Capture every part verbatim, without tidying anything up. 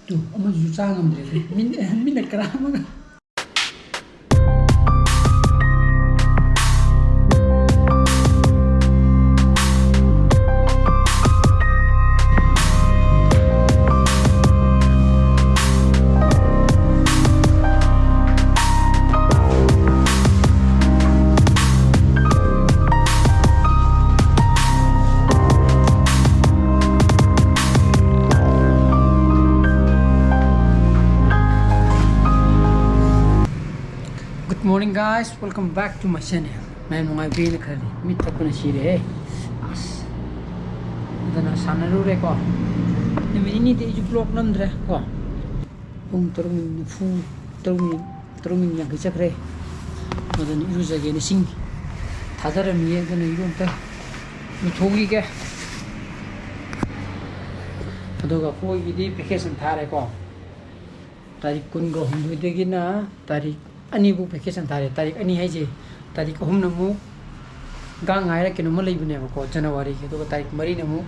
Two, ꯑꯃꯁꯨ ꯆꯥ ꯉꯝꯗ꯭ꯔꯦ꯫ ꯃꯤꯅ, ꯃꯤꯅ ꯀꯔꯥꯝꯃꯒ꯫ Good morning, guys, welcome back to my channel. ꯃꯌꯥꯝ ꯅꯨꯡꯉꯥꯏꯕꯤꯅ ꯈꯜꯂꯤ꯫ ꯃꯤꯠ ꯊꯛꯄꯅ ꯁꯤꯔꯦꯍꯦ꯫ ꯑꯁ꯫ ꯑꯗꯨꯅ ꯁꯥꯟꯅꯔꯨꯔꯦꯀꯣ꯫ ꯅꯨꯃꯤꯠ ꯅꯤꯅꯤꯗꯤ ꯑꯩꯁꯨ vlog ꯅꯝꯗ꯭ꯔꯦ ꯀꯣ꯫ ꯄꯨꯡ ꯇꯔꯨꯛ ꯃꯤꯅꯤꯠ ꯅꯤꯐꯨ, ꯇꯔꯨꯛ ꯃꯤꯅꯤꯠ, ꯇꯔꯨꯛ ꯃꯤꯅꯤꯠ ꯌꯥꯡꯈꯩ ꯆꯠꯈ꯭ꯔꯦ꯫ ꯑꯗꯨꯅ ꯏꯔꯨꯖꯒꯦꯅ ꯏꯁꯤꯡ ꯊꯥꯗꯔꯝꯃꯤꯌꯦ꯫ ꯑꯗꯨꯅ ꯏꯔꯨ ꯑꯝꯇ ꯂꯨꯊꯣꯛꯈꯤꯒꯦ꯫ ꯑꯗꯨꯒ ꯑꯩꯈꯣꯏꯒꯤꯗꯤ vacation ꯊꯥꯔꯦꯀꯣ꯫ ꯇꯥꯔꯤꯛ ꯀꯨꯟꯒ ꯍꯨꯝꯗꯣꯏꯗꯒꯤꯅ ꯇꯥꯔꯤꯛ ꯑꯅꯤꯕꯨ vacation ꯊꯥꯔꯦ꯫ ꯇꯥꯔꯤꯛ ꯑꯅꯤ ꯍꯥꯏꯁꯦ, ꯇꯥꯔꯤꯛ ꯑꯍꯨꯝꯅ ꯑꯃꯨꯛ ꯒꯥꯡ ꯉꯥꯏꯔ ꯀꯩꯅꯣꯝꯃ ꯂꯩꯕꯅꯦꯕꯀꯣ, ꯖꯅꯋꯥꯔꯤꯒꯤ꯫ ꯑꯗꯨꯒ ꯇꯥꯔꯤꯛ ꯃꯔꯤꯅ ꯑꯃꯨꯛ,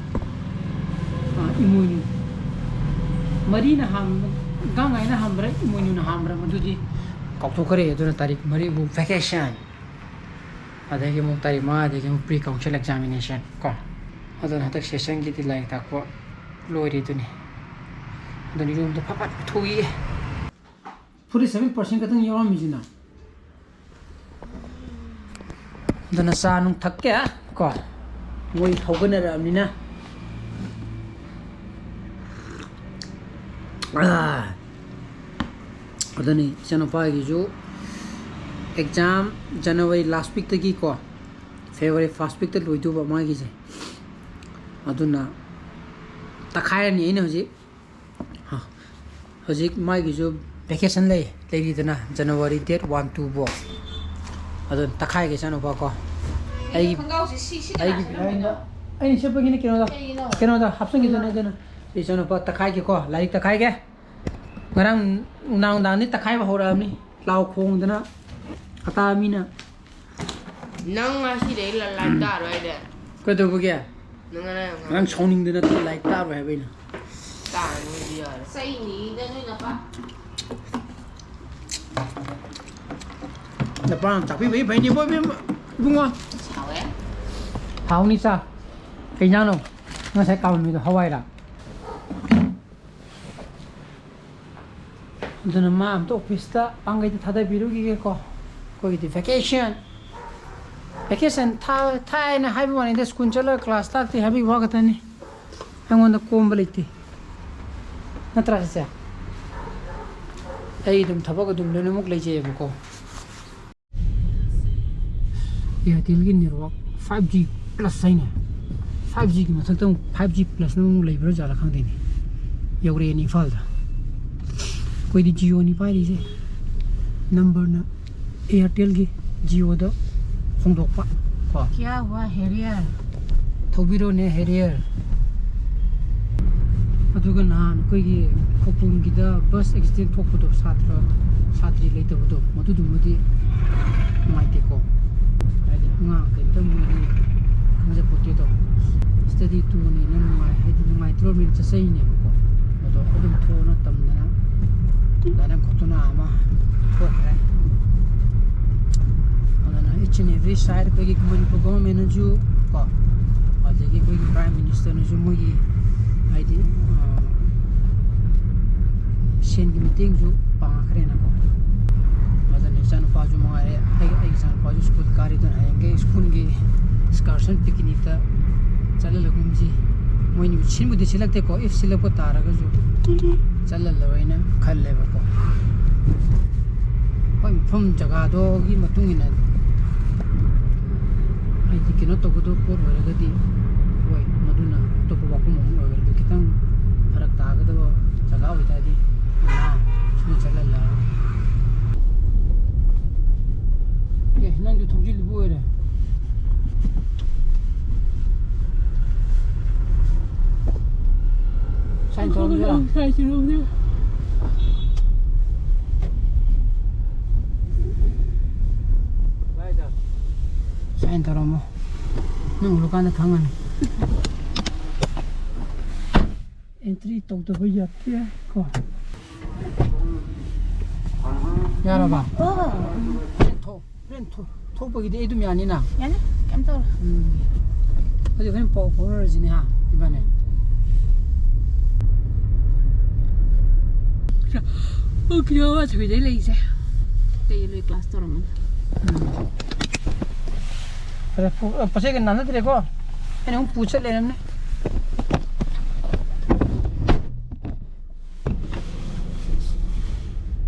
ꯑ, ꯏꯃꯣꯏꯅꯨ꯫ ꯃꯔꯤꯅ ꯍꯥꯟꯕ, ꯒꯥꯡ ꯉꯥꯏꯅ ꯍꯥꯟꯕ꯭ꯔꯥ, ꯏꯃꯣꯏꯅꯨꯅ ꯍꯥꯟꯕ꯭ꯔꯥ, ꯃꯗꯨꯗꯤ ꯀꯥꯎꯊꯣꯛꯈ꯭ꯔꯦ꯫ ꯑꯗꯨꯅ ꯇꯥꯔꯤꯛ ꯃꯔꯤꯕꯨ vacation꯫ ꯑꯗꯒꯤ ꯑꯃꯨꯛ ꯇꯥꯔꯤꯛ ꯃꯉꯥꯗꯒꯤ ꯑꯃꯨꯛ pre council examination ꯀꯣ꯫ ꯑꯗꯨꯅ ꯍꯟꯗꯛ sessionꯒꯤꯗꯤ ꯂꯥꯏꯔꯤꯛ ꯇꯥꯛꯄ ꯂꯣꯏꯔꯦ ꯑꯗꯨꯅꯤ꯫ ꯑꯗꯨꯅ ꯌꯨꯝꯗ ꯐꯠ ꯐꯠ ꯄꯨꯊꯣꯛꯈꯤꯒꯦ꯫ Forty seven percent ꯈꯛꯇꯪ ꯌꯥꯎꯔꯝꯃꯤꯁꯤꯅ꯫ ꯑꯗꯨꯅ ꯆꯥ ꯅꯨꯡ ꯊꯛꯀꯦ ꯀꯣ꯫ ꯃꯣꯏ ꯍꯧꯒꯠꯅꯔꯛꯑꯕꯅꯤꯅ꯫ ꯑꯥ꯫ ꯑꯗꯨꯅꯤ ꯏꯆꯥꯅꯨꯄꯥꯒꯤꯁꯨ exam January last weekꯇꯒꯤ ꯀꯣ, February first weekꯇ ꯂꯣꯏꯗꯧꯕ ꯃꯥꯒꯤꯁꯦ꯫ ꯑꯗꯨꯅ ꯇꯛꯈꯥꯏꯔꯅꯤ ꯑꯩꯅ ꯍꯧꯖꯤꯛ꯫ ꯍ, ꯍꯧꯖꯤꯛ ꯃꯥꯒꯤꯁꯨ vacation ꯂꯩ, ꯂꯩꯔꯤꯗꯅ January date one, two ꯐꯥꯎ꯫ ꯑꯗꯨ ꯇꯛꯈꯥꯏꯒꯦ ꯏꯆꯥꯅꯨꯄꯥ ꯀꯣ꯫ ꯑꯩꯒꯤ, ꯈꯣꯡꯒ꯭ꯔꯥꯎꯁꯦ ꯁꯤ, ꯁꯤ ꯑꯩꯒꯤ ꯀꯅꯥ ꯁꯦꯝꯃꯝꯃꯤꯅꯣ? ꯑꯩꯅ ꯁꯦꯠꯄꯒꯤꯅꯤ ꯀꯩꯅꯣꯗ꯫ ꯀꯩꯒꯤꯅꯣ? ꯀꯩꯅꯣꯗ ꯍꯥꯞꯆꯤꯟꯈꯤꯗꯣꯏꯅꯦ ꯑꯗꯨꯅ꯫ ꯏꯆꯥꯅꯨꯄꯥ ꯇꯛꯈꯥꯏꯒꯦꯀꯣ, ꯂꯥꯏꯔꯤꯛ ꯇꯛꯈꯥꯏꯒꯦ꯫ ꯉꯔꯥꯡ ꯅꯨꯡꯗꯥꯡ ꯅꯨꯡꯗꯥꯡꯗꯤ ꯇꯛꯈꯥꯏꯕ ꯍꯧꯔꯛꯑꯕꯅꯤ꯫ ꯂꯥꯎ ꯈꯣꯡꯗꯅ ꯑꯇꯥ ꯃꯤꯅ꯫ ꯅꯪ ꯉꯁꯤꯗꯩ ꯂ-, ꯂꯥꯏꯔꯤꯛ ꯇꯥꯔꯣꯏ ꯍꯥꯏꯗꯥꯏ? ꯀꯩꯗꯧꯕꯒꯤ? ꯅꯪ ꯉꯔꯥꯡ ꯌꯥꯝ ꯉꯔꯥꯡ ꯁꯥꯎꯅꯤꯡꯗꯅ ꯂꯥꯏꯔꯤꯛ ꯇꯥꯔꯣꯏ ꯍꯥꯏꯕ ꯑꯩꯅ꯫ ꯇꯥꯔꯅꯤ ꯑꯗꯨ ꯌꯥꯔꯦ꯫ ꯆꯩꯅꯤꯗ ꯅꯣꯏ ꯅꯄꯥ꯫ ꯅꯄꯥꯅ ꯇꯥꯛꯄꯤꯕꯩ ꯐꯩꯅꯤꯕꯣ ꯏꯕꯦꯝꯃ, ꯏꯕꯨꯡꯉꯣ꯫ ꯁꯥꯎꯋꯦ꯫ ꯍꯥꯎꯅꯤ ꯆꯥ꯫ ꯀꯩ ꯏꯟꯖꯥꯡꯅꯣ? ꯉꯁꯥꯏ ꯀꯥꯝꯃꯝꯃꯤꯗꯣ ꯍꯋꯥꯏꯔ? ꯑꯗꯨꯅ ꯃꯥ ꯑꯝꯇ ꯑꯣꯐꯤꯁꯇ ꯄꯥꯡꯒꯩꯗ ꯊꯥꯗꯕꯤꯔꯨꯈꯤꯒꯦꯀꯣ꯫ ꯑꯩꯈꯣꯏꯒꯤꯗꯤ vacation꯫ Vacation ꯊꯥ-, ꯊꯥꯏꯅ ꯍꯥꯏꯕ ꯋꯥꯅꯤꯗ, ꯁ꯭ꯀꯨꯜ ꯆꯠꯂꯒ ꯀ꯭ꯂꯥꯁ ꯇꯥꯛꯇꯦ ꯍꯥꯏꯕꯒꯤ ꯋꯥ ꯈꯛꯇꯅꯤ꯫ ꯑꯩꯉꯣꯟꯗ ꯀꯣꯝꯕ ꯂꯩꯇꯦ꯫ ꯅꯠꯇ꯭ꯔꯥ ꯆꯦꯆꯦ? ꯑꯩ ꯑꯗꯨꯝ ꯊꯕꯛ ꯑꯗꯨꯝ ꯂꯣꯏꯅꯃꯛ ꯂꯩꯖꯩꯑꯕꯀꯣ꯫ Airtelꯒꯤ network five G plus ꯍꯥꯏꯅꯦ꯫ Five Gꯒꯤ ꯃꯊꯛꯇ ꯑꯃꯨꯛ five G plusꯅ ꯑꯃꯨꯛ ꯂꯩꯕ꯭ꯔꯥ ꯖꯥꯠꯂꯥ ꯈꯪꯗꯦꯅꯦ꯫ ꯌꯧꯔꯛꯑꯦꯅꯦ ꯏꯝꯐꯥꯜꯗ꯫ ꯑꯩꯈꯣꯏꯗꯤ Jioꯅꯤ ꯄꯥꯏꯔꯤꯁꯦ꯫ Numberꯅ Airtelꯒꯤ, Jioꯗ ꯍꯣꯡꯗꯣꯛꯄ ꯀꯣ꯫ क्या हुआ Harrier? ꯊꯧꯕꯤꯔꯣꯅꯦ Harrier꯫ ꯑꯗꯨꯒ ꯅꯍꯥꯟ ꯑꯩꯈꯣꯏꯒꯤ ꯈꯧꯄꯨꯝꯒꯤꯗ bus accident ꯊꯣꯛꯄꯗꯣ, ꯁꯥꯇ꯭ꯔ, ꯁꯥꯇ꯭ꯔꯤ ꯂꯩꯇꯕꯗꯣ, ꯃꯗꯨꯗꯨꯃꯗꯤ ꯅꯨꯡꯉꯥꯏꯇꯦꯀꯣ꯫ ꯍꯥꯏꯗꯤ ꯑꯉꯥꯡ ꯀꯩꯝꯇ ꯃꯣꯏꯗꯤ ꯈꯪꯖꯄꯣꯠꯇꯦꯗꯣ꯫ Study tourꯅꯤꯅ ꯅꯨꯡꯉꯥꯏ, ꯍꯥꯏꯗꯤ ꯅꯨꯡꯉꯥꯏꯇ꯭ꯔꯣꯃꯤꯅ ꯆꯠꯆꯩꯅꯦꯕꯀꯣ꯫ ꯑꯗꯣ ꯑꯗꯨꯝ ꯊꯣꯛꯑꯅ ꯇꯝꯗꯅ ꯑꯗꯨꯃꯥꯏꯅ ꯈꯣꯠꯇꯅ ꯑꯃ ꯊꯣꯛꯈ꯭ꯔꯦ꯫ ꯑꯗꯨꯅ each and every side ꯑꯩꯈꯣꯏꯒꯤ ꯃꯅꯤꯄꯨꯔ governmentꯅꯁꯨ ꯀꯣ, ꯑꯗꯒꯤ ꯑꯩꯈꯣꯏꯒꯤ Prime Ministerꯅꯁꯨ ꯃꯣꯏꯒꯤ ꯍꯥꯏꯗꯤ, ꯑ, ꯁꯦꯟꯒꯤ ꯃꯇꯦꯡꯁꯨ ꯄꯥꯡꯉꯛꯈ꯭ꯔꯦꯅꯀꯣ꯫ ꯑꯗꯨꯅ ꯏꯆꯥꯅꯨꯄꯥꯁꯨ ꯃꯉꯥꯏꯔꯦ, ꯑꯩ, ꯑꯩ ꯏꯆꯥꯅꯨꯄꯥꯁꯨ ꯁ꯭ꯀꯨꯜ ꯀꯥꯔꯤꯗꯨꯅ ꯍꯌꯦꯡꯒꯩ ꯁ꯭ꯀꯨꯜꯒꯤ excursion picnicꯇ ꯆꯠꯍꯜꯂꯒꯨꯝꯁꯤ꯫ ꯃꯣꯏꯅ ꯁꯤꯟꯕꯨꯗꯤ ꯁꯤꯜꯂꯛꯇꯦꯀꯣ, if ꯁꯤꯜꯂꯛꯄ ꯇꯥꯔꯒꯁꯨ ꯆꯠꯍꯜꯂꯔꯣꯏꯅ ꯈꯜꯂꯦꯕꯀꯣ꯫ ꯍꯣꯏ, ꯃꯐꯝ ꯖꯒꯥꯗꯨꯒꯤ ꯃꯇꯨꯡ ꯏꯟꯅ ꯍꯥꯏꯗꯤ ꯀꯩꯅꯣ ꯇꯧꯒꯗꯕ ꯄꯣꯠ ꯑꯣꯏꯔꯒꯗꯤ, ꯍꯣꯏ, ꯃꯗꯨꯅ ꯑꯇꯣꯞꯄ ꯋꯥꯐꯝ ꯑꯃ ꯑꯣꯏꯈ꯭ꯔꯦ꯫ ꯑꯗꯨ ꯈꯤꯇꯪ ꯐꯔꯛ ꯇꯥꯒꯗꯕ ꯖꯒꯥ ꯑꯣꯏꯇꯥꯔꯗꯤ ꯅꯍꯥ ꯁꯨꯝ ꯆꯠꯍꯜꯂꯔꯣꯏ꯫ ꯑꯦ, ꯅꯪꯁꯨ ꯊꯧꯖꯤꯜꯂꯤꯕ ꯑꯣꯏꯔꯦ꯫ Sign ꯇꯧꯔꯝꯁꯤꯔꯣ? Sign ꯇꯧꯔꯝꯁꯤꯔꯣ? Sign ꯇꯧꯔꯝꯃꯣ꯫ ꯅꯪ ꯎꯔꯀꯥꯟꯗ ꯈꯪꯉꯅꯤ꯫ ꯑꯩꯅ ꯇ꯭ꯔꯤ ꯇꯧꯗꯕ ꯌꯥꯗꯦ ꯀꯣ꯫ ꯌꯥꯔꯕ? ꯑꯣ꯫ ꯍꯣꯔꯦꯟ ꯊꯣꯛ-, ꯍꯣꯔꯦꯟ ꯊꯣꯛ-, ꯊꯣꯛꯄꯒꯤꯗꯤ ꯑꯩ ꯑꯗꯨꯝ ꯌꯥꯅꯤꯅ? ꯌꯥꯅꯤ, ꯀꯩꯝ ꯇꯧꯔꯣꯏ꯫ ꯎꯝ꯫ ꯑꯗꯨ ꯍꯣꯔꯦꯟ ꯄꯥꯎ ꯐꯥꯎꯅꯔꯁꯤꯅꯦ, ꯍꯥ, ꯏꯕꯥꯅꯤ? ꯑꯣ, ꯀꯤꯂꯣ ꯑꯃ ꯁꯨꯏꯗꯩ ꯂꯩꯁꯦ꯫ ꯑꯇꯩ ꯂꯣꯏ ꯀ꯭ꯂꯥꯁ ꯇꯧꯔꯝꯃꯅꯤ꯫ ꯎꯝ꯫ ꯐꯔꯦ, ꯄꯨ-, ꯑ, ꯄꯣꯠ ꯆꯩꯒ ꯅꯥꯟꯅꯗ꯭ꯔꯦꯀꯣ? ꯑꯩꯅ ꯑꯃꯨꯛ ꯄꯨ ꯆꯠ ꯂꯩꯔꯝꯅꯦ꯫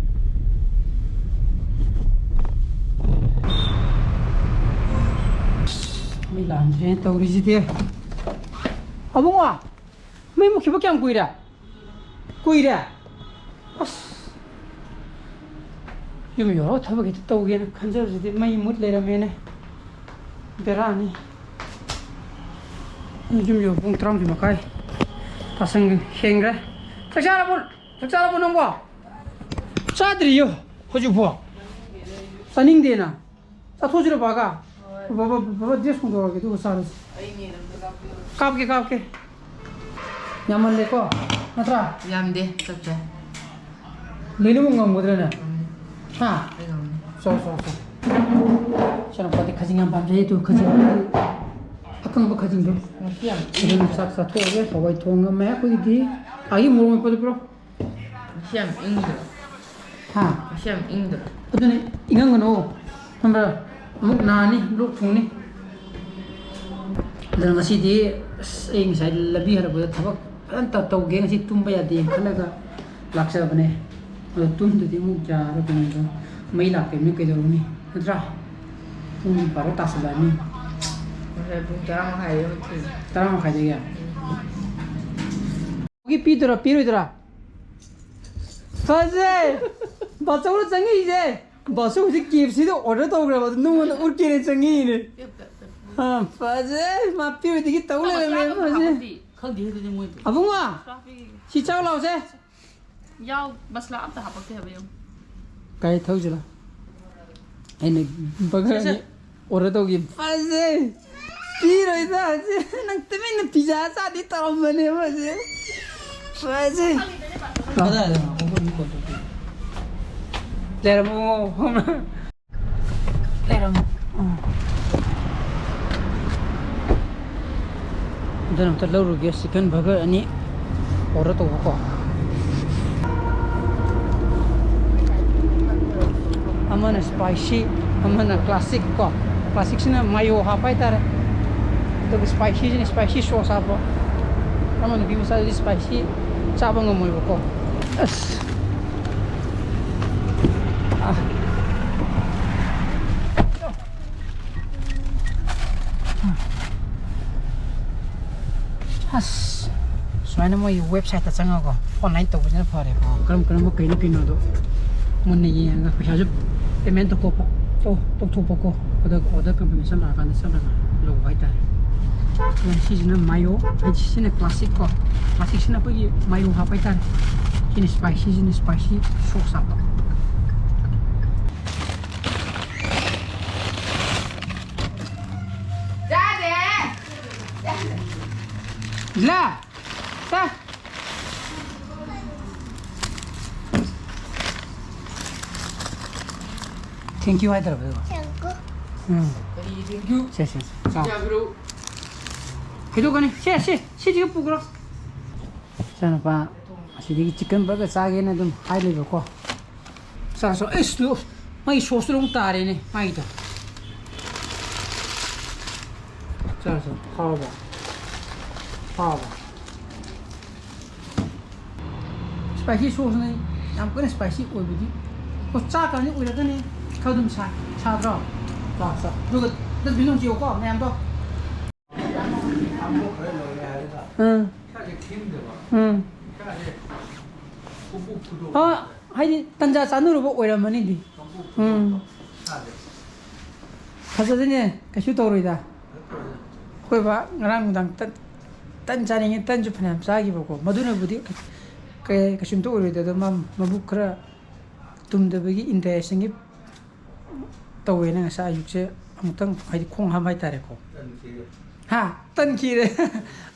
ꯃꯩ ꯂꯥꯛꯑꯝꯗ꯭ꯔꯦ ꯇꯧꯔꯤꯁꯤꯗꯤ꯫ ꯑꯕꯨꯡꯉꯣ, ꯃꯩ ꯃꯨꯠꯈꯤꯕ ꯀꯌꯥꯝ ꯀꯨꯏꯔꯦ? ꯀꯨꯏꯔꯦ? ꯑꯁ꯫ ꯌꯨꯝ ꯌꯧꯔꯒ ꯊꯕꯛ ꯍꯦꯛꯇ ꯇꯧꯒꯦꯅ ꯈꯟꯖꯕꯁꯤꯗꯤ ꯃꯩ ꯃꯨꯠ ꯂꯩꯔꯝꯃꯦꯅꯦ꯫ ꯕꯦꯔꯥꯅꯤ꯫ ꯌꯨꯝ ꯌꯧ ꯄꯨꯡ ꯇꯔꯥꯃꯥꯊꯣꯏ ꯃꯈꯥꯏ ꯇꯥꯁꯟ ꯍꯦꯟꯈ꯭ꯔꯦ꯫ ꯆꯥꯛ ꯆꯥꯔꯕꯣ? ꯆꯥꯛ ꯆꯥꯔꯕꯣ ꯅꯪꯕꯣ? ꯆꯥꯗ꯭ꯔꯤꯌꯣ ꯍꯧꯖꯤꯛꯐꯥꯎ꯫ ꯆꯥꯅꯤꯡꯗꯦꯅ꯫ ꯆꯥꯊꯣꯛꯁꯤꯔꯣ ꯕꯥꯒ? ꯍꯣꯏ꯫ ꯕꯥꯕꯥ, ꯕꯥꯕꯥ ꯗ꯭ꯔꯦꯁ ꯍꯣꯡꯗꯣꯛꯑꯒꯦ ꯑꯗꯨꯒ ꯆꯥꯔꯁꯤ꯫ ꯑꯩꯅꯦ ꯑꯗꯨꯝ ꯀꯥꯞꯄꯤꯔꯣ꯫ ꯀꯥꯞꯀꯦ, ꯀꯥꯞꯀꯦ꯫ ꯌꯥꯝꯃꯜꯂꯦꯀꯣ? ꯅꯠꯇ꯭ꯔꯥ? ꯌꯥꯝꯗꯦ, ꯆꯞ ꯆꯥꯏ꯫ ꯂꯣꯏꯅꯃꯛ ꯉꯝꯒꯗ꯭ꯔꯅꯦ? ꯉꯝꯅꯤ꯫ ꯍꯥ? ꯑꯩ ꯉꯝꯅꯤ꯫ ꯆꯣ, ꯆꯣ, ꯆꯣ꯫ ꯏꯆꯥꯅꯨꯄꯥꯗꯤ ꯈꯖꯤꯡ ꯌꯥꯝ ꯄꯥꯝꯖꯩ, ꯑꯗꯨ ꯈꯖꯤꯡ ꯑꯀꯪꯕ ꯈꯖꯤꯡꯗꯣ꯫ ꯉꯁꯤ ꯌꯥꯝ ꯑꯗꯨꯅ ꯏꯪꯗ꯭ꯔꯣ? ꯆꯥꯛ ꯆꯥꯊꯣꯛꯑꯒꯦ, ꯍꯋꯥꯏ ꯊꯣꯡꯉꯝꯃꯦ ꯑꯩꯈꯣꯏꯒꯤꯗꯤ꯫ ꯑꯥꯒꯤ ꯃꯣꯔꯣꯛ ꯃꯦꯠꯄꯗꯨ ꯄꯤꯔꯣ꯫ ꯉꯁꯤ ꯌꯥꯝ ꯏꯪꯗ꯭ꯔꯣ? ꯍꯥ? ꯉꯁꯤ ꯌꯥꯝ ꯏꯪꯗ꯭ꯔꯣ? ꯑꯗꯨꯅꯤ, ꯏꯪꯍꯟꯒꯅꯨ꯫ ꯈꯪꯕ꯭ꯔꯥ? ꯑꯃꯨꯛ ꯅꯥꯅꯤ, ꯂꯣꯛ ꯊꯨꯡꯅꯤ꯫ ꯑꯗꯨꯅ ꯉꯁꯤꯗꯤ, ꯑꯁ, ꯑꯩ ꯉꯁꯥꯏ ꯂꯝꯕꯤ ꯍꯜꯂꯛꯄꯗ ꯊꯕꯛ ꯐꯖꯅ ꯇꯧ-, ꯇꯧꯒꯦ, ꯉꯁꯤ ꯇꯨꯝꯕ ꯌꯥꯗꯦꯅ ꯈꯜꯂꯒ ꯂꯥꯛꯆꯕꯅꯦ꯫ ꯑꯗꯣ ꯇꯨꯝꯗꯗꯤ ꯑꯃꯨꯛ ꯌꯥꯔꯣꯏꯗꯅ꯫ ꯃꯩ ꯂꯥꯛꯇꯕꯅꯤꯅ ꯀꯩꯗꯧꯔꯨꯅꯤ? ꯅꯠꯇ꯭ꯔꯥ? ꯄꯨꯡ ꯕꯥꯔꯣ ꯇꯥꯁꯜꯂꯛꯑꯅꯤ꯫ ꯉꯁꯥꯏ ꯄꯨꯡ ꯇꯔꯥ ꯃꯈꯥꯏꯗꯒꯤ ꯃꯨꯠꯈꯤꯕꯅꯤ꯫ ꯇꯔꯥ ꯃꯈꯥꯏꯗꯒꯤ? ꯎꯝ꯫ ꯒꯤ ꯄꯤꯗꯣꯏꯔꯥ, ꯄꯤꯔꯣꯏꯗꯣꯏꯔꯥ? ꯐꯖꯩ! ꯕꯥꯆꯧꯅ ꯆꯪꯉꯛꯏꯁꯦ! ꯕꯥꯆꯧ ꯍꯧꯖꯤꯛ ꯀꯦ ꯑꯦꯐ ꯁꯤꯗ ꯑꯣꯔꯗꯔ ꯇꯧꯈ꯭ꯔꯕ ꯑꯗꯨ ꯅꯉꯣꯟꯗ ꯎꯠꯀꯦꯅ ꯆꯪꯉꯛꯏꯅꯦ꯫ ꯑꯥ, ꯐꯖꯩ! ꯃꯥ ꯄꯤꯔꯣꯏꯗꯒꯤ ꯇꯧ ꯂꯩꯔꯝꯃꯦ, ꯐꯖꯩ! ꯈꯪꯗꯦ ꯑꯗꯨꯗꯤ ꯃꯣꯏꯗꯤ꯫ ꯑꯕꯨꯡꯉꯣ! ꯁꯤ ꯆꯥꯎ ꯂꯥꯎꯁꯦ! ꯌꯥꯎ, ꯃꯁꯂꯥ ꯑꯝꯇ ꯍꯥꯄꯛꯇꯦ ꯍꯥꯏꯕ ꯌꯦꯡꯉꯨ꯫ ꯀꯥꯏ ꯊꯧꯁꯤꯂ? ꯑꯩꯅ ꯕꯒꯔ ꯁꯦ, ꯁꯦ꯫ ꯑꯅꯤ ꯑꯣꯔꯗꯔ ꯇꯧꯈꯤ꯫ ꯐꯖꯩ! ꯄꯤꯔꯣꯏꯗ ꯍꯧꯖꯤꯛ꯫ ꯅꯪ ꯇꯨꯃꯤꯟꯅ ꯄꯤꯖꯥ ꯆꯥꯗꯤ ꯇꯧꯔꯝꯕꯅꯦꯕ ꯍꯧꯖꯤꯛ꯫ ꯀꯗꯥꯏꯗꯅꯣ? ꯂꯩꯔꯝꯃꯣ꯫ ꯂꯩꯔꯝꯃꯣ꯫ ꯎꯝ꯫ ꯑꯗꯨꯅ ꯑꯝꯇ ꯂꯧꯔꯨꯒꯦ꯫ Chicken burger ꯑꯅꯤ order ꯇꯧꯕꯀꯣ꯫ ꯑꯃꯅ spicy, ꯑꯃꯅ classic ꯀꯣ꯫ Classic ꯁꯤꯅ mayo ꯍꯥꯞꯄ ꯍꯥꯏꯇꯥꯔꯦ꯫ ꯑꯗꯨꯒ spicy ꯁꯤꯅ spicy sauce ꯍꯥꯞꯄ꯫ ꯑꯃ ꯅꯨꯄꯤ ꯃꯆꯥꯗꯨꯗꯤ spicy ꯆꯥꯕ ꯉꯝꯃꯣꯏꯕꯀꯣ꯫ ꯑꯁ꯫ ꯑꯥ꯫ ꯑꯁ, ꯁꯨꯃꯥꯏꯅ ꯃꯣꯏꯒꯤ website ꯇ ꯆꯪꯉꯒꯀꯣ, online ꯇꯧꯕꯁꯤꯅ ꯐꯔꯦꯀꯣ꯫ ꯀꯔꯝ ꯀꯔꯝꯕ ꯀꯩꯅꯣ ꯀꯩꯅꯣꯗꯣ ꯃꯨꯟꯅ ꯌꯦꯡꯉꯒ, ꯄꯩꯁꯥꯁꯨ payment ꯇꯧꯊꯣꯛꯄ, ꯇꯧ-, ꯇꯧꯊꯣꯛꯄꯀꯣ꯫ ꯑꯗꯨꯒ order confirmation ꯂꯥꯛꯑꯀꯥꯟꯗ ꯆꯠꯂꯒ ꯂꯧꯕ ꯍꯥꯏꯇꯥꯔꯦ꯫ ꯑꯗꯨꯅ ꯁꯤꯁꯤꯅ mayo, ꯍꯥꯏꯗꯤ ꯁꯤꯅ classic ꯀꯣ꯫ Classic ꯁꯤꯅ ꯑꯩꯈꯣꯏꯒꯤ mayo ꯍꯥꯞꯄ ꯍꯥꯏꯇꯥꯔꯦ꯫ ꯁꯤꯅ spicy, ꯁꯤꯅ spicy sauce ꯍꯥꯞꯄ꯫ ꯂꯥ! ꯁꯦ! Thank you ꯍꯥꯏꯗ꯭ꯔꯕ ꯑꯗꯨꯒ? Thank you. ꯎꯝ꯫ ꯀꯔꯤ thank you? ꯁꯦ, ꯁꯦ, ꯁꯦ꯫ ꯆꯥꯎ꯫ ꯌꯥꯕ꯭ꯔꯣ? ꯀꯩꯗꯧꯒꯅꯤ? ꯁꯦ, ꯁꯦ, ꯁꯤꯁꯤꯒ ꯄꯨꯈ꯭ꯔꯣ꯫ ꯏꯆꯥꯅꯨꯄꯥ ꯑꯁꯤꯗꯒꯤ chicken burger ꯆꯥꯒꯦꯅ ꯑꯗꯨꯝ ꯍꯥꯏ ꯂꯩꯕꯀꯣ꯫ ꯆꯥꯔꯁꯨ, ꯑꯩꯁ, ꯂꯣ-, ꯃꯥꯒꯤ sauce ꯇꯨ ꯑꯃꯨꯛ ꯇꯥꯔꯦꯅꯦ, ꯃꯥꯒꯤꯗꯣ꯫ ꯆꯥꯔꯁꯨ, ꯍꯥꯎꯕ? ꯍꯥꯎꯕ? Spicy sauce ꯅꯤ, ꯌꯥꯝ ꯀꯟꯅ spicy ꯑꯣꯏꯕꯗꯤ꯫ ꯑꯣ, ꯆꯥꯛꯀꯥꯟꯗꯤ ꯑꯣꯏꯔꯛꯀꯅꯤ, ꯈꯔ ꯑꯗꯨꯝ ꯁꯥꯏ, ꯁꯥꯗ꯭ꯔꯣ? ꯆꯥ, ꯆꯥ꯫ ꯑꯗꯨꯒ dustbin ꯑꯃ ꯆꯦꯌꯣꯀꯣ, ꯃꯌꯥꯝꯗꯣ꯫ ꯎꯝ꯫ ꯎꯝ꯫ ꯑ, ꯍꯥꯏꯗꯤ ꯇꯟꯖꯥ ꯆꯥꯅꯔꯨꯕ ꯑꯣꯏꯔꯝꯃꯅꯤꯗꯤ꯫ ꯎꯝ꯫ ꯐꯖꯗꯣꯏꯅꯦ, ꯀꯩꯁꯨ ꯇꯧꯔꯣꯏꯗ꯫ ꯑꯩꯈꯣꯏ ꯕꯥ ꯉꯔꯥꯡ ꯅꯨꯡꯗꯥꯡ ꯇꯟ, ꯇꯟ ꯆꯥꯅꯤꯡꯉꯦ, ꯇꯟꯁꯨ ꯐꯅꯌꯥꯝ ꯆꯥꯈꯤꯕꯀꯣ꯫ ꯃꯗꯨꯅꯕꯨꯗꯤ ꯀꯩ-, ꯀꯩꯁꯨꯝꯇ ꯑꯣꯏꯔꯣꯏꯗ, ꯑꯗꯣ ꯃꯥ ꯃꯕꯨꯛ ꯈꯔ ꯇꯨꯝꯗꯕꯒꯤ indigestion ꯒꯤ ꯇꯧꯋꯦꯅ ꯉꯁꯥꯏ ꯑꯌꯨꯛꯁꯦ ꯑꯃꯨꯛꯇꯪ, ꯍꯥꯏꯗꯤ ꯈꯣꯡ ꯍꯥꯝꯕ ꯍꯥꯏꯇꯥꯔꯦꯀꯣ꯫ ꯍꯥ? ꯇꯟꯈꯤꯔꯦ꯫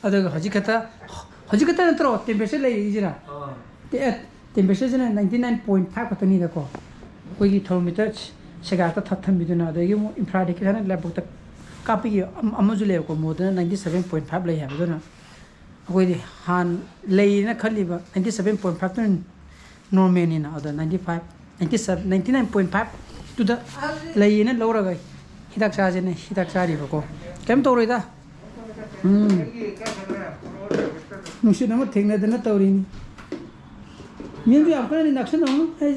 ꯑꯗꯨꯒ ꯍꯧꯖꯤꯛ ꯈꯛꯇ ꯍꯧꯖꯤꯛ ꯈꯛꯇ ꯅꯠꯇ꯭ꯔꯣ temperature ꯂꯩꯔꯤꯁꯤꯅ? ꯑꯥ꯫ ꯇꯦ-, ꯑꯦ, temperatureꯁꯤꯅ ninety nine point five ꯈꯛꯇꯅꯤꯗꯀꯣ꯫ ꯑꯩꯈꯣꯏꯒꯤ thermometer ꯁꯦꯒꯥꯛꯇ ꯊ-, ꯊꯝꯕꯤꯗꯨꯅ, ꯑꯗꯒꯤ ꯑꯃꯨꯛ infrared ꯈꯤꯇꯪ ꯂꯥꯏꯕꯛꯇ ꯀꯥꯞꯄꯒꯤ ꯑꯃ-, ꯑꯃꯁꯨ ꯂꯩꯌꯦꯕꯀꯣ, ꯃꯣꯗꯅ ninety seven point five ꯂꯩ ꯍꯥꯏꯕꯗꯨꯅ꯫ ꯑꯩꯈꯣꯏꯗꯤ ꯍꯥꯟꯅ ꯂꯩꯌꯦꯅ ꯈꯜꯂꯤꯕ ninety seven point five to normalꯅꯤꯅ, ꯑꯗꯣ ninety five, ninety seven, ninety nine point five ꯇꯨꯗ ꯂꯩꯌꯦꯅ ꯂꯧꯔꯒ ꯍꯤꯗꯥꯛ ꯆꯥꯁꯦꯅ ꯍꯤꯗꯥꯛ ꯆꯥꯔꯤꯕꯀꯣ꯫ ꯀꯩꯝ ꯇꯧꯔꯣꯏꯗ꯫ ꯎꯝ꯫ ꯅꯨꯡꯁꯤꯠ ꯑꯃ ꯊꯦꯡꯅꯗꯅ ꯇꯧꯔꯤꯅꯤ꯫ ꯃꯤꯁꯨ ꯌꯥꯝ ꯀꯟꯅ ꯅꯛꯁꯟꯅꯧꯅꯨ꯫ ꯑꯩ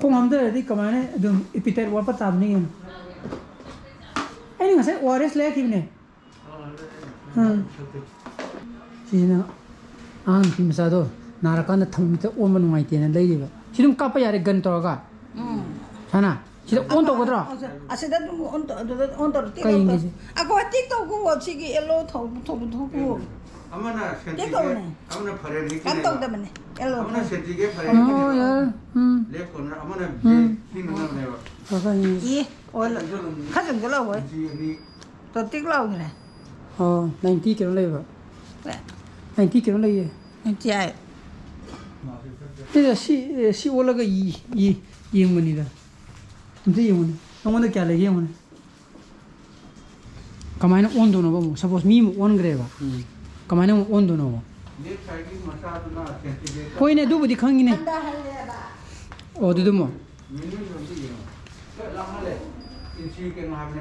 ꯈꯣꯡ ꯍꯥꯝꯊꯔꯗꯤ ꯀꯃꯥꯏꯅ ꯑꯗꯨꯝ appetite ꯋꯥꯠꯄ ꯇꯥꯕꯅꯤ ꯀꯩꯅꯣ꯫ ꯑꯩꯅ ꯉꯁꯥꯏ O R S ꯂꯩꯔꯛꯈꯤꯕꯅꯦ꯫ ꯎꯝ꯫ ꯁꯤꯁꯤꯅ ꯑꯉꯥꯡ ꯅꯨꯄꯤ ꯃꯆꯥꯗꯣ ꯅꯥꯔꯀꯥꯟꯗ ꯊꯝꯃꯤꯇ ꯑꯣꯟꯕ ꯅꯨꯡꯉꯥꯏꯇꯦꯅ ꯂꯩꯔꯤꯕ꯫ ꯁꯤ ꯑꯗꯨꯝ ꯀꯥꯞꯄ ꯌꯥꯔꯦ, gun ꯇꯧꯔꯒ꯫ ꯎꯝ꯫ ꯁꯥꯅ, ꯁꯤꯗ on ꯇꯧꯒꯗ꯭ꯔꯣ? ꯑꯁꯤꯗ ꯑꯗꯨꯝ on ꯇꯧ-, ꯑꯗꯨꯗ on ꯇꯧꯔ ꯇꯤꯛ ꯀꯩ ꯂꯥꯎ ꯌꯦꯡꯒꯦ ꯇꯧ-, ꯁꯤ? ꯑꯀꯣ ꯇꯤꯛ ꯇꯧꯒꯣ, ꯁꯤꯒꯤ yellow ꯊꯧ-, ꯊꯧꯕꯗꯨ ꯊꯣꯛꯄꯣ꯫ ꯑꯃꯅ ꯇꯤꯛ ꯇꯧꯅꯦ꯫ ꯀꯩꯝ ꯇꯧꯗꯕꯅꯦ, yellow꯫ ꯑꯣ, ꯌꯥꯔꯦ꯫ ꯎꯝ꯫ ꯐꯔꯦ, ꯐꯔꯦ꯫ ꯏ, ꯑꯣ, ꯈꯔ ꯆꯪꯁꯤꯜꯂꯛꯑꯣ꯫ ꯇꯣ ꯇꯤꯛ ꯂꯥꯎꯈ꯭ꯔꯦ꯫ ꯑꯣ, ninety ꯀꯩꯅꯣ ꯂꯩꯕ꯫ ꯀꯩ? Ninety ꯀꯩꯅꯣ ꯂꯩꯌꯦ꯫ Ninety eight꯫ ꯁꯤꯗ ꯁꯤ, ꯁꯤ ꯑꯣꯜꯂꯒ ꯌꯦ-, ꯌꯦ-, ꯌꯦꯡꯕꯅꯤꯗ꯫ ꯑꯝꯇ ꯌꯦꯡꯉꯨꯅꯦ꯫ ꯅꯉꯣꯟꯗ ꯀꯌꯥ ꯂꯩꯒꯦ ꯌꯦꯡꯉꯨꯅꯦ꯫ ꯀꯃꯥꯏꯅ ꯑꯣꯟꯗꯣꯏꯅꯣꯕ ꯑꯃꯨꯛ? Suppose ꯃꯤ ꯑꯃꯨꯛ ꯑꯣꯟꯈ꯭ꯔꯦꯕ꯫ ꯎꯝ꯫ ꯀꯃꯥꯏꯅ ꯑꯃꯨꯛ ꯑꯣꯟꯗꯣꯏꯅꯣꯕ? ꯍꯣꯏꯅꯦ, ꯑꯗꯨꯕꯨꯗꯤ ꯈꯪꯉꯤꯅꯦ꯫ ꯑꯣ, ꯑꯗꯨꯗꯤ ꯑꯃꯨꯛ꯫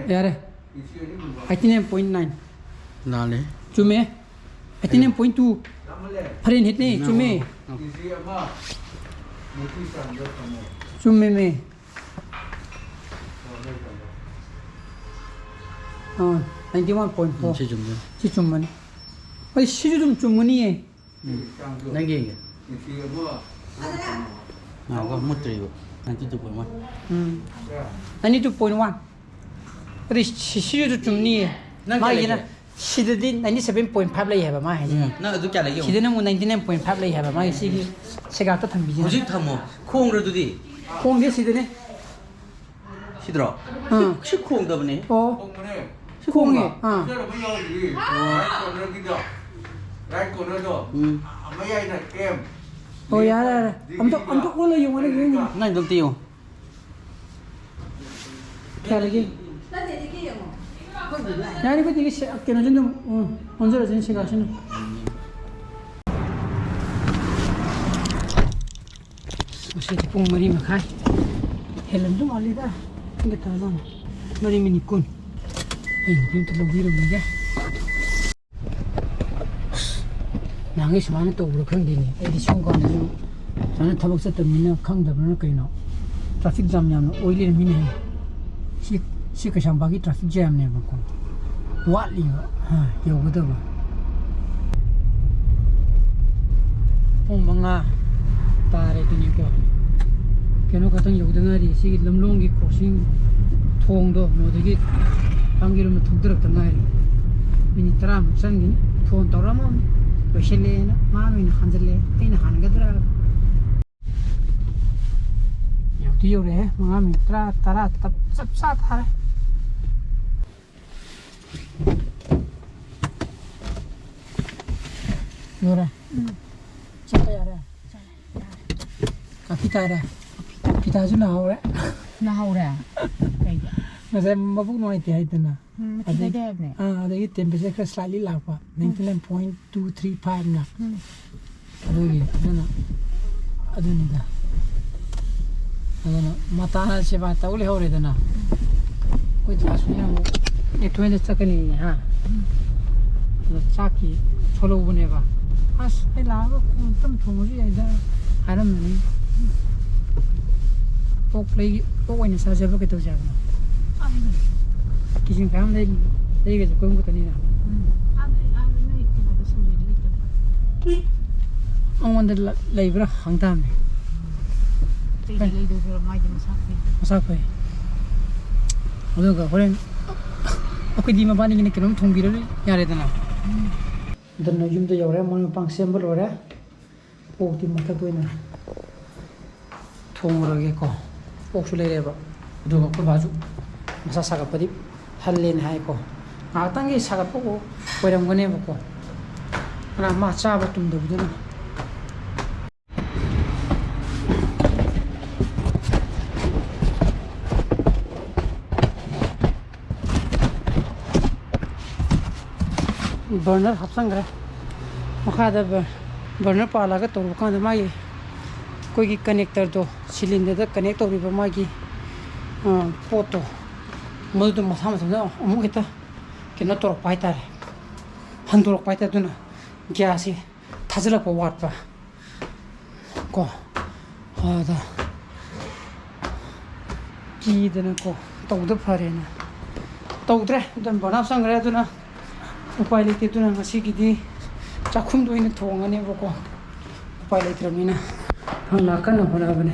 ꯌꯥꯔꯦ꯫ Eighty nine point nine꯫ ꯂꯥꯜꯂꯦ꯫ ꯆꯨꯝꯃꯦ꯫ Eighty nine point two꯫ Fahrenheitꯅꯦ, ꯆꯨꯝꯃꯦ꯫ ꯆꯨꯝꯃꯦꯃꯦ꯫ ꯑꯥ, ninety one point four꯫ ꯎꯝ, ꯁꯤ ꯆꯨꯝꯗꯣꯏꯅꯤ꯫ ꯁꯤ ꯆꯨꯝꯕꯅꯤ꯫ ꯑꯩ ꯁꯤꯁꯨ ꯑꯗꯨꯝ ꯆꯨꯝꯒꯅꯤꯌꯦ꯫ ꯎꯝ꯫ ꯅꯪ ꯌꯦꯡꯒꯦ꯫ ꯉꯥꯏꯈꯣ, ꯃꯨꯠꯇ꯭ꯔꯤꯕ꯫ Ninety two point one꯫ ꯎꯝ꯫ Ninety two point one꯫ ꯑꯗꯨꯗꯤ ꯁꯤ-, ꯁꯤꯁꯨ ꯆꯨꯝꯅꯤꯌꯦ꯫ ꯅꯪ ꯀꯌꯥ ꯃꯥꯒꯤꯅ ꯂꯩꯒꯦ? ꯁꯤꯗꯗꯤ ninety seven point five ꯂꯩ ꯍꯥꯏꯕ ꯃꯥ ꯍꯥꯏꯁꯦ꯫ ꯎꯝ꯫ ꯅꯪ ꯑꯗꯨ ꯀꯌꯥ ꯂꯩꯒꯦ ꯌꯦꯡꯉꯣ꯫ ꯁꯤꯗꯅ ꯑꯃꯨꯛ ninety nine point five ꯂꯩ ꯍꯥꯏꯕ ꯃꯥꯒꯤ ꯁꯤꯒꯤ ꯁꯦꯒꯥꯛꯇ ꯊꯝꯕꯤꯁꯤꯅ꯫ ꯍꯧꯖꯤꯛ ꯊꯝꯃꯣ꯫ ꯈꯣꯡꯗ꯭ꯔꯣ ꯑꯗꯨꯗꯤ? ꯈꯣꯡꯗꯦ ꯁꯤꯗꯅꯦ꯫ ꯁꯤꯗ꯭ꯔꯣ? ꯑꯥ꯫ ꯁꯤ, ꯁꯤ ꯈꯣꯡꯗꯕꯅꯦ꯫ ꯑꯣ꯫ ꯈꯣꯡꯕꯅꯦ꯫ ꯁꯤ ꯈꯣꯡꯉꯦ? ꯑꯥ꯫ ꯐꯖꯅ ꯑꯃ ꯌꯥꯎꯔꯤ꯫ ꯔꯥꯏꯠ ꯀꯣꯔꯅꯔꯒꯤꯗꯣ꯫ ꯔꯥꯏꯠ ꯀꯣꯔꯅꯔꯗꯣ꯫ ꯎꯝ꯫ ꯃꯌꯥꯏꯅ ꯑꯦꯝ꯫ ꯑꯣ, ꯌꯥꯔꯦ, ꯌꯥꯔꯦ꯫ ꯑꯝꯇ, ꯑꯝꯇ ꯑꯣꯜꯂ ꯌꯦꯡꯉꯨꯅꯦ, ꯌꯦꯡꯉꯨꯅꯦ꯫ ꯅꯪ ꯑꯗꯨꯝ ꯇꯤꯌꯨ꯫ ꯀꯌꯥ ꯂꯩꯒꯦ? ꯌꯥꯅꯤ, ꯑꯩꯈꯣꯏꯗꯤ ꯁꯦ-, ꯀꯩꯅꯣꯁꯦ ꯑꯗꯨꯝ, ꯎꯝ, ꯑꯣꯟꯖꯔꯁꯤꯅꯦ, ꯁꯦꯒꯥꯁꯤꯅ꯫ ꯉꯁꯤꯗꯤ ꯄꯨꯡ ꯃꯔꯤ ꯃꯈꯥꯏ ꯍꯦꯜꯂꯝꯗꯧ ꯃꯥꯜꯂꯤꯗ꯫ ꯄꯨꯡ ꯀꯌꯥ ꯇꯥꯔꯖꯥꯠꯅꯣ? ꯃꯔꯤ ꯃꯤꯅꯤꯠ ꯀꯨꯟ꯫ ꯑꯩ ꯅꯨꯄꯤ ꯑꯝꯇ ꯂꯧꯕꯤꯔꯝꯃꯤꯒꯦ꯫ ꯅꯍꯥꯟꯒꯩ ꯁꯨꯃꯥꯏꯅ ꯇꯧꯕ꯭ꯔꯥ ꯈꯪꯗꯦꯅꯦ꯫ ꯑꯩꯗꯤ ꯁꯨꯝ ꯀꯥꯟꯗꯁꯨ ꯁꯨꯃꯥꯏꯅ ꯊꯕꯛ ꯆꯠꯇꯕꯅꯤꯅ ꯈꯪꯗꯕ꯭ꯔꯥ ꯀꯩꯅꯣ꯫ ꯇ꯭ꯔꯥꯐꯤꯛ ꯖꯥꯝ ꯌꯥꯝꯅ ꯑꯣꯏ ꯂꯩꯔꯝꯃꯤꯅꯦ꯫ ꯁꯤ, ꯁꯤ ꯀꯩꯁꯥꯝꯄꯥꯠꯀꯤ ꯇ꯭ꯔꯥꯐꯤꯛ ꯖꯥꯝꯅꯦꯕꯀꯣ꯫ ꯋꯥꯠꯂꯤꯕ, ꯍꯥ, ꯌꯧꯒꯗꯕ꯫ ꯄꯨꯡ ꯃꯉꯥ ꯇꯥꯔꯦ ꯑꯗꯨꯅꯤꯀꯣ꯫ ꯀꯩꯅꯣ ꯈꯛꯇꯪ ꯌꯧꯗ ꯉꯥꯏꯔꯤ꯫ ꯁꯤꯒꯤ ꯂꯝꯂꯣꯡꯒꯤ ꯀ꯭ꯔꯣꯁꯤꯡ ꯊꯣꯡꯗꯣ, ꯃꯗꯨꯗꯒꯤ ꯄꯥꯝꯕꯤꯔꯣꯝꯗ ꯊꯧꯗꯔꯛꯇ ꯉꯥꯏꯔꯤ꯫ ꯃꯤꯅꯤꯠ ꯇꯔꯥꯃꯨꯛ ꯆꯪꯈꯤꯅꯤ꯫ ꯐꯣꯟ ꯇꯧꯔꯛꯑꯝꯃꯕꯅꯤ, ꯂꯣꯏꯁꯤꯜꯂꯦꯅ꯫ ꯃꯥꯅ ꯑꯣꯏꯅ ꯍꯥꯟꯖꯜꯂꯦ, ꯑꯩꯅ ꯍꯥꯟꯒꯗ꯭ꯔꯥ? ꯌꯧꯗꯤ ꯌꯧꯔꯛꯑꯦ꯫ ꯃꯉꯥ ꯃꯤꯅꯤꯠ ꯇꯔꯥ, ꯇꯔꯥ ꯇꯞ ꯆꯞ ꯆꯥ ꯊꯥꯔꯦ꯫ ꯌꯧꯔꯦ꯫ ꯎꯝ꯫ ꯆꯠꯄ ꯌꯥꯔꯦ꯫ ꯆꯠꯂꯦ, ꯌꯥꯔꯦ꯫ ꯀꯥꯐꯤ ꯇꯥꯔꯦ꯫ ꯐꯤꯇꯥꯁꯨ ꯅꯥꯍꯧꯔꯦ꯫ ꯅꯥꯍꯧꯔꯦ? ꯀꯩꯒꯤ? ꯉꯁꯥꯏ ꯃꯕꯨꯛ ꯅꯨꯡꯉꯥꯏꯇꯦ ꯍꯥꯏꯗꯅ꯫ ꯎꯝ, ꯃꯊꯤ ꯑꯗꯒꯤ, ꯐꯥꯏꯗꯩ ꯍꯥꯏꯕꯅꯦ꯫ ꯑꯥ, ꯑꯗꯒꯤ temperature ꯈꯔ slightly ꯂꯥꯛꯄ, ꯎꯝ꯫ Ninety nine point two three five ꯅ꯫ ꯎꯝ꯫ ꯑꯗꯨꯒꯤ, ꯑꯗꯨꯅ, ꯑꯗꯨꯅꯤꯗ꯫ ꯑꯗꯨꯅ ꯃꯇꯥꯅ ꯁꯦꯕꯥ ꯇꯧ ꯂꯩꯍꯧꯔꯦꯗꯅ꯫ ꯑꯩꯈꯣꯏ ꯖꯥꯁꯃꯤꯟ ꯑꯃꯨꯛ ꯑꯦ ꯊꯣꯏꯅ ꯆꯠꯀꯅꯤꯌꯦ, ꯍꯥ? ꯎꯝ꯫ ꯑꯗꯣ ꯆꯥꯛꯀꯤ ꯊꯣꯛꯂꯧꯕꯅꯦꯕ꯫ ꯑꯁ, ꯑꯩ ꯂꯥꯛꯑꯒ ꯀꯣꯟ ꯇꯞꯅ ꯊꯣꯡꯉꯁꯨ ꯌꯥꯏꯗ ꯍꯥꯏꯔꯝꯕꯅꯤ꯫ ꯑꯣꯛ ꯂꯩ-, ꯑꯣꯛ ꯑꯣꯏꯅ ꯆꯥꯖꯕ ꯀꯩꯗꯧꯁꯦ ꯍꯥꯏꯕꯅꯣ? ꯆꯥꯅꯤꯡꯉꯦ꯫ ꯀꯦꯖꯤ ꯃꯈꯥꯏ ꯑꯃ ꯂꯩ-, ꯂꯩꯒ꯭ꯔꯁꯦ, ꯑꯩꯈꯣꯏ ꯑꯍꯨꯝ ꯈꯛꯇꯅꯤꯅ꯫ ꯎꯝ꯫ ꯑꯥꯗ, ꯑꯥꯗ ꯅꯣꯏ ꯀꯩꯅꯣꯗ ꯁꯟꯗꯦꯗ ꯂꯩꯇꯕ꯭ꯔꯥ? ꯑꯩꯉꯣꯟꯗ ꯂ-, ꯂꯩꯕ꯭ꯔꯥ ꯍꯪ ꯇꯥꯕꯅꯤ꯫ ꯀꯩꯒꯤ ꯂꯩꯗꯣꯏꯅꯣ? ꯃꯥꯏꯗꯤ ꯃꯁꯥ ꯐꯩ꯫ ꯃꯁꯥ ꯐꯩ꯫ ꯑꯗꯨꯒ ꯍꯣꯔꯦꯟ ꯑꯩꯈꯣꯏꯗꯤ ꯃꯕꯥꯅꯤꯒꯤꯅ ꯀꯩꯅꯣꯝ ꯊꯣꯡꯕꯤꯔ ꯌꯥꯔꯦꯗꯅ꯫ ꯎꯝ꯫ ꯑꯗꯨꯅ ꯌꯨꯝꯗ ꯌꯧꯔꯦ, ꯃꯔꯣꯏ ꯃꯄꯥꯡ ꯁꯦꯝꯕ ꯂꯣꯏꯔꯦ꯫ ꯑꯣꯛꯇꯤ ꯃꯊꯛꯇ ꯑꯣꯏꯅ ꯊꯣꯡꯉꯨꯔꯒꯦꯀꯣ꯫ ꯑꯣꯛꯁꯨ ꯂꯩꯔꯦꯕ꯫ ꯑꯗꯨꯒ ꯑꯩꯈꯣꯏ ꯕꯥꯁꯨ ꯃꯁꯥ ꯁꯥꯒꯠꯄꯗꯤ ꯍꯜꯂꯦꯅ ꯍꯥꯏꯀꯣ꯫ ꯉꯥꯏꯍꯥꯛꯇꯪꯒꯤ ꯁꯥꯒꯠꯄꯕꯨ ꯑꯣꯏꯔꯝꯒꯅꯦꯕꯀꯣ꯫ ꯀꯅꯥ ꯃꯥ ꯆꯥꯕ ꯇꯨꯝꯗꯕꯗꯨꯅ꯫ Burner ꯍꯥꯞꯆꯟꯈ꯭ꯔꯦ꯫ ꯃꯈꯥꯗ ꯕ-, burner ꯄꯥꯜꯂꯒ ꯇꯧꯕ ꯀꯥꯟꯗ ꯃꯥꯒꯤ ꯑꯩꯈꯣꯏꯒꯤ connectorꯗꯣ, cylinderꯗ connect ꯇꯧꯔꯤꯕ ꯃꯥꯒꯤ, ꯑ, ꯄꯣꯠꯇꯣ, ꯃꯗꯨꯗꯣ ꯃꯁꯥ ꯃꯊꯟꯇ ꯑꯃꯨꯛ ꯍꯦꯛꯇ ꯀꯩꯅꯣ ꯇꯧꯔꯛꯄ ꯍꯥꯏꯇꯥꯔꯦ, ꯍꯟꯗꯣꯔꯛꯄ ꯍꯥꯏꯇꯥꯔꯦ꯫ ꯑꯗꯨꯅ gasꯁꯤ ꯊꯥꯖꯤꯜꯂꯛꯄ ꯋꯥꯠꯄ꯫ ꯀꯣ, ꯑꯗ ꯀꯤꯗꯅꯀꯣ, ꯇꯧꯗ ꯐꯔꯦꯅ ꯇꯧꯗ꯭ꯔꯦ꯫ ꯑꯗꯨꯅ burner ꯍꯥꯞꯆꯟꯈ꯭ꯔꯦ꯫ ꯑꯗꯨꯅ ꯎꯄꯥꯏ ꯂꯩꯇꯦ꯫ ꯑꯗꯨꯅ ꯉꯁꯤꯒꯤꯗꯤ ꯆꯥꯛꯈꯨꯝꯗ ꯑꯣꯏꯅ ꯊꯣꯡꯉꯅꯦꯕꯀꯣ꯫ ꯎꯄꯥꯏ ꯂꯩꯇ꯭ꯔꯕꯅꯤꯅ ꯍꯪꯂꯥ ꯀꯟꯅ ꯍꯣꯠꯅꯕꯅꯦ꯫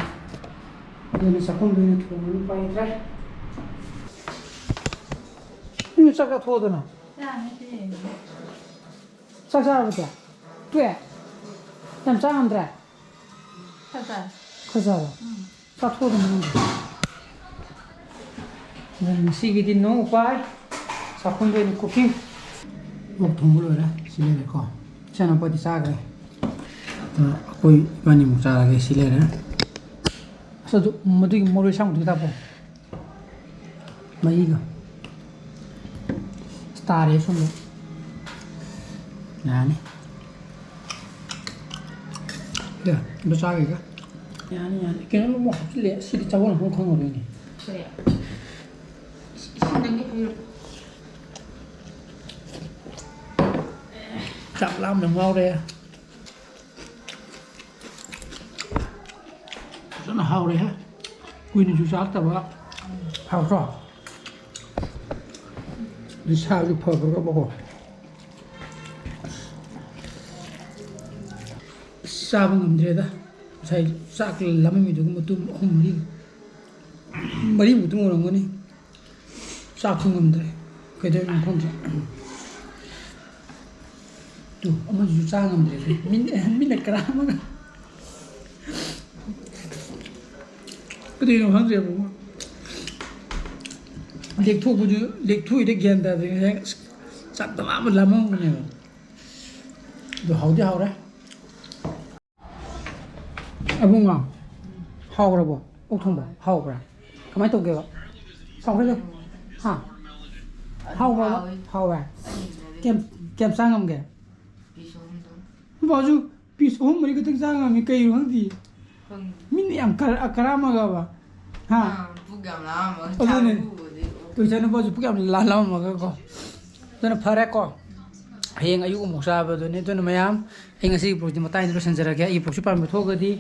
ꯑꯗꯨꯅ ꯆꯥꯛꯈꯨꯝꯗ ꯑꯣꯏꯅ ꯊꯣꯡꯉꯅꯤ꯫ ꯎꯄꯥꯏ ꯂꯩꯇ꯭ꯔꯦ꯫ ꯅꯪ ꯆꯥꯛ ꯆꯥꯊꯣꯛꯑꯣꯗꯅ꯫ ꯆꯥꯛ ꯆꯥꯔꯕ ꯆꯦ? ꯇꯣꯛꯑꯦ? ꯌꯥꯝ ꯆꯥ ꯉꯝꯗ꯭ꯔꯦ? ꯈꯔ ꯆꯥꯔꯦ꯫ ꯈꯔ ꯆꯥꯔꯣ? ꯎꯝ꯫ ꯆꯥꯊꯣꯛꯑꯗꯝꯅꯤ ꯅꯪꯗꯤ꯫ ꯑꯗꯨꯅ ꯉꯁꯤꯒꯤꯗꯤ no ꯎꯄꯥꯏ꯫ ꯆꯥꯛꯈꯨꯝꯗ ꯑꯣꯏꯅ cooking꯫ ꯑꯣꯛ ꯊꯣꯡꯕ ꯂꯣꯏꯔꯦ꯫ ꯁꯤ ꯂꯩꯔꯦꯀꯣ꯫ ꯏꯆꯥꯅꯨꯄꯥꯗꯤ ꯆꯥꯈ꯭ꯔꯦ꯫ ꯑꯗꯨꯅ ꯑꯩꯈꯣꯏ ꯏꯕꯥꯅꯤꯃꯨꯛ ꯆꯥꯔꯒꯦ꯫ ꯁꯤ ꯂꯩꯔꯦ꯫ ꯑꯁ, ꯑꯗꯨ ꯃꯗꯨꯒꯤ ꯃꯔꯣꯏ ꯑꯁꯥꯡꯕꯗꯨꯒꯤ ꯇꯥꯛꯄꯣ꯫ ꯃꯍꯤꯒ꯫ ꯑꯁ, ꯇꯥꯔꯦ ꯁꯣꯝꯗ꯫ ꯌꯥꯅꯤ꯫ ꯌꯥ, ꯑꯗꯨ ꯆꯥꯈꯤꯒ꯫ ꯌꯥꯅꯤ, ꯌꯥꯅꯤ꯫ ꯀꯩꯅꯣꯝ ꯑꯃꯨꯛ ꯍꯥꯞꯆꯤꯜꯂꯦ꯫ ꯁꯤꯗꯤ ꯆꯥꯐꯝ ꯂꯥꯛꯐꯝ ꯈꯪꯉꯔꯣꯏꯅꯦ꯫ ꯀꯔꯤ? ꯏꯁꯤꯡꯗꯒꯤ ꯍꯩꯔꯛ꯫ ꯆꯥꯛ ꯂꯥꯝꯅ ꯉꯥꯎꯔꯦ꯫ ꯐꯖꯅ ꯍꯥꯎꯔꯦꯍꯦ꯫ ꯀꯨꯏꯅꯁꯨ ꯆꯥꯔꯛꯇꯕ꯫ ꯍꯥꯎꯇ꯭ꯔꯣ? ꯑꯗꯩ ꯁꯥꯁꯨ ꯐꯈ꯭ꯔꯕꯀꯣ꯫ ꯑꯁ, ꯆꯥꯕ ꯉꯝꯗ꯭ꯔꯦꯗ꯫ ꯉꯁꯥꯏ ꯆꯥꯛ ꯂꯥꯝꯃꯝꯃꯤꯗꯨꯒ ꯃꯇꯨꯝ ꯑꯍꯨꯝ ꯃꯔꯤ, ꯃꯔꯤꯃꯨꯛꯇꯪ ꯑꯣꯏꯔꯝꯒꯅꯤ꯫ ꯆꯥꯛꯁꯨ ꯉꯝꯗ꯭ꯔꯦ꯫ ꯀꯩꯗꯧꯔꯤꯅꯣ ꯈꯪꯗ꯭ꯔꯦ꯫ ꯇꯨ, ꯑꯃꯁꯤꯁꯨ ꯆꯥ ꯉꯝꯗ꯭ꯔꯦ꯫ ꯃꯤꯅ, ꯃꯤꯅ ꯀꯔꯥ ꯑꯃꯒ꯫ ꯀꯩꯗꯧꯔꯤꯅꯣ ꯈꯪꯗ꯭ꯔꯦꯕ꯫ ꯂꯦꯛꯊꯣꯛꯄꯗꯨ, ꯂꯦꯛꯊꯣꯛꯏꯔ ꯒ꯭ꯌꯥꯟ ꯇꯥꯗꯦ꯫ ꯉꯁꯥꯏ ꯆꯥꯛ ꯇꯃꯥ ꯑꯃ ꯂꯥꯝꯃꯝꯕꯅꯦꯕ꯫ ꯑꯗꯨ ꯍꯥꯎꯗꯤ ꯍꯥꯎꯔꯦ꯫ ꯑꯕꯨꯡꯉꯣ, ꯍꯥꯎꯈ꯭ꯔꯕꯣ? ꯑꯣꯛ ꯊꯣꯡꯕ ꯍꯥꯎꯕ꯭ꯔꯥ? ꯀꯃꯥꯏꯅ ꯇꯧꯒꯦꯕ? ꯁꯥꯎꯈ꯭ꯔꯦꯗ꯫ ꯍꯥ? ꯍꯥꯎꯕ꯭ꯔꯕ? ꯍꯥꯎꯋꯦ꯫ ꯍꯥꯎꯋꯦ꯫ ꯀꯌꯥꯝ, ꯀꯌꯥꯝ ꯆꯥ ꯉꯝꯒꯦ? ꯄꯤꯁ ꯑꯍꯨꯝꯗꯪ꯫ ꯕꯥꯖꯨ, ꯄꯤꯁ ꯑꯍꯨꯝ ꯃꯔꯤ ꯈꯛꯇꯪ ꯆꯥ ꯉꯝꯃꯤ, ꯀꯩꯒꯤꯅꯣ ꯈꯪꯗꯦ꯫ ꯈꯪꯗꯦ꯫ ꯃꯤꯅ ꯌꯥꯝ ꯀꯔ-, ꯀꯔꯥꯝꯃꯒꯕ꯫ ꯍꯥ? ꯑꯥ, ꯄꯨꯛ ꯌꯥꯝ ꯂꯥꯝꯃꯒ ꯑꯗꯨꯅꯦ꯫ ꯆꯥꯕꯕꯨꯗꯤ꯫ ꯑꯩꯈꯣꯏ ꯏꯆꯥꯅꯨꯄꯥꯁꯨ ꯄꯨꯛ ꯌꯥꯝ ꯂꯥ-, ꯂꯥꯝꯃꯒꯀꯣ꯫ ꯑꯗꯨꯅ ꯐꯔꯦꯀꯣ꯫ ꯍꯌꯦꯡ ꯑꯌꯨꯛ ꯑꯃꯨꯛ ꯆꯥꯕꯗꯨꯅꯤ꯫ ꯑꯗꯨꯅ ꯃꯌꯥꯝ, ꯑꯩ ꯉꯁꯤꯒꯤ vlogꯁꯤ ꯃꯇꯥꯡꯁꯤꯗ ꯂꯣꯏꯁꯤꯟꯖꯔꯒꯦ꯫ ꯑꯩꯒꯤ vlogꯁꯤ ꯄꯥꯝꯕ ꯊꯣꯛꯑꯒꯗꯤ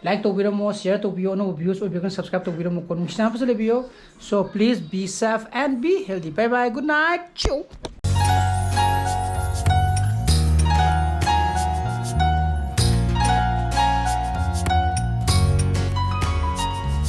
like ꯇꯧꯕꯤꯔꯝꯃꯣ, share ꯇꯧꯕꯤꯌꯣ, ꯑꯅꯧꯕ viewers ꯑꯣꯏꯕꯤꯔꯒꯅ subscribe ꯇꯧꯕꯤꯔꯝꯃꯣꯀꯣ꯫ ꯅꯨꯡꯁꯤꯅꯕꯁꯨ ꯂꯩꯕꯤꯌꯣ꯫ So please be safe and be healthy. Bye bye, good night. Ciao.